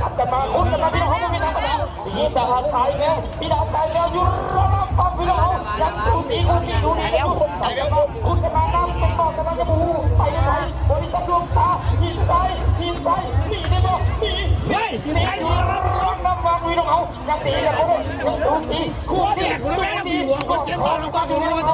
ກັບກັນມາ ຄຸນກັນມາ ພີ່ນ້ອງເຮົາ ບໍ່ມີທາງປະທານ ຕີດາດສາຍແມວ ຕີດາດສາຍແມວ ຢູ່ລຳປັບ ພີ່ນ້ອງເຮົາ ຍັງສູ້ຕີ ຄູ່ຂີ້ດູດີກັນຢູ່ ສາຍແມວ ຄຸນກັນມາ ນຳເປັນບໍ່ ກຳລັງຈະບໍ່ຮູ້ ໄປທາງໃດ ບໍລິສັດດວງຕາ ຫີນໃຈ ຫີນໃຈ ໜີໄດ້ບໍ່ ໜີ ໜີ ໜີ ລະວັງ ພີ່ນ້ອງເຮົາ ຍັງຕີກັນບໍ່ໄດ້ ຍັງສູ້ຕີ ຄູ່ຕີ ຕູ້ຕີ ກົດເຈັບຄອ ກອງປາບ ພີ່ນ້ອງເຮົາ ກ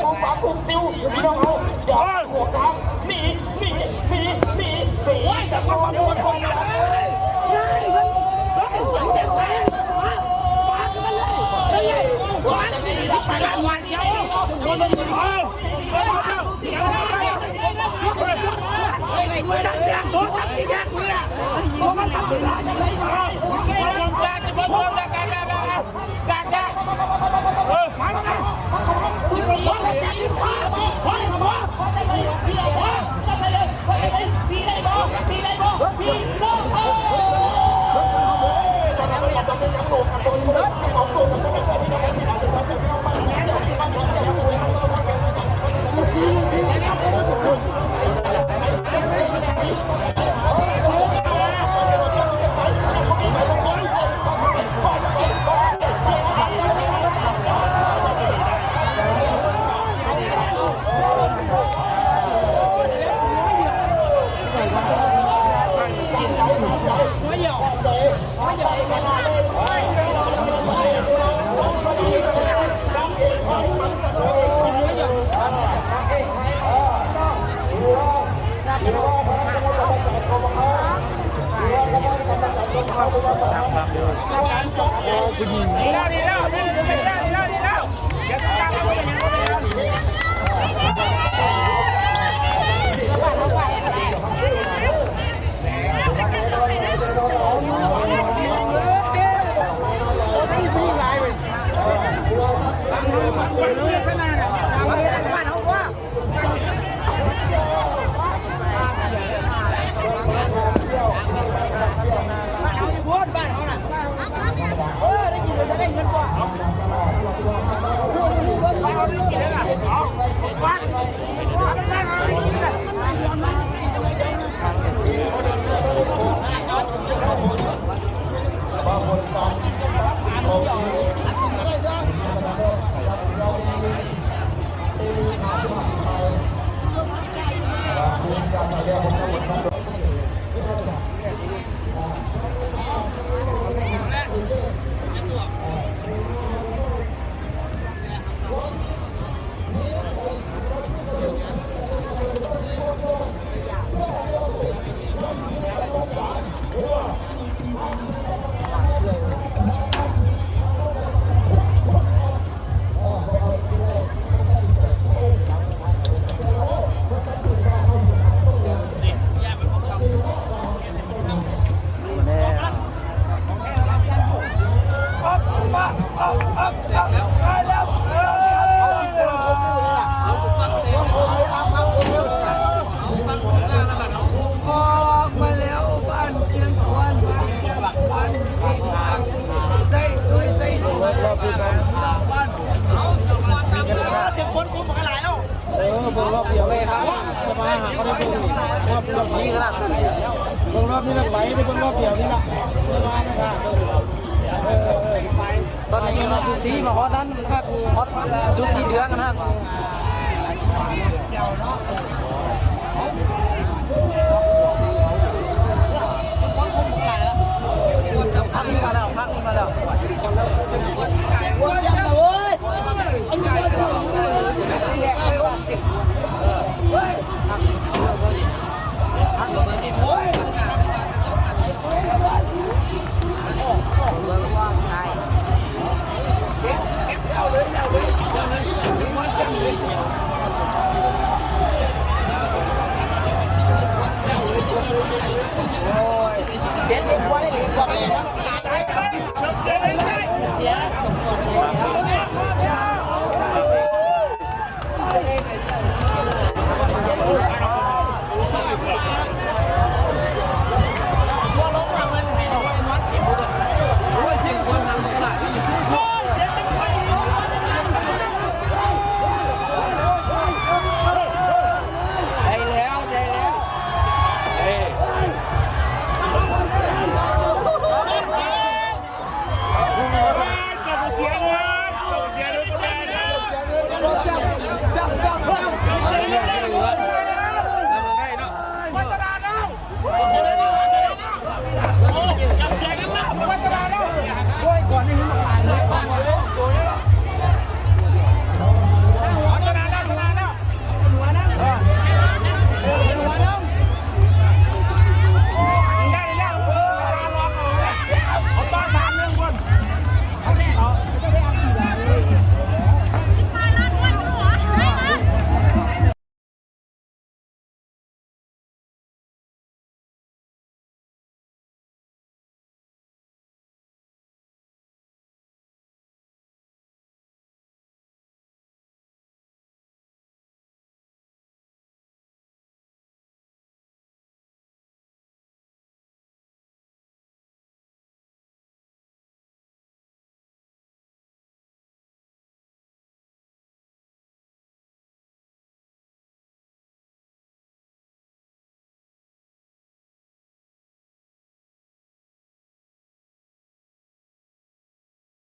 ອງປາບກຸກຊິວ ພີ່ນ້ອງເຮົາ ຢ່າຫົວກາງ ໜີ ໜີ ໜີ ໜີ ໜີ ໂອ້ຍ ຈັບຄວາມປາບ ເບິ່ງຮອບດຽວເລີຍນະ ຈະມາຫາເຂົາໄດ້ເບິ່ງນີ້ ຮອບ ສູສີຂະໜາດ ເບິ່ງຮອບນີ້ລະໄປ ໄດ້ເບິ່ງຮອບດຽວນີ້ລະ ຊິມານະ ຖ້າເບິ່ງ ເອີ ເອີ ເອີ ຕອນນີ້ກຳລັງສູສີ ມາຮອດນັ້ນ ຮອດຈຸດສີເຫຼືອງຫັ້ນນະ.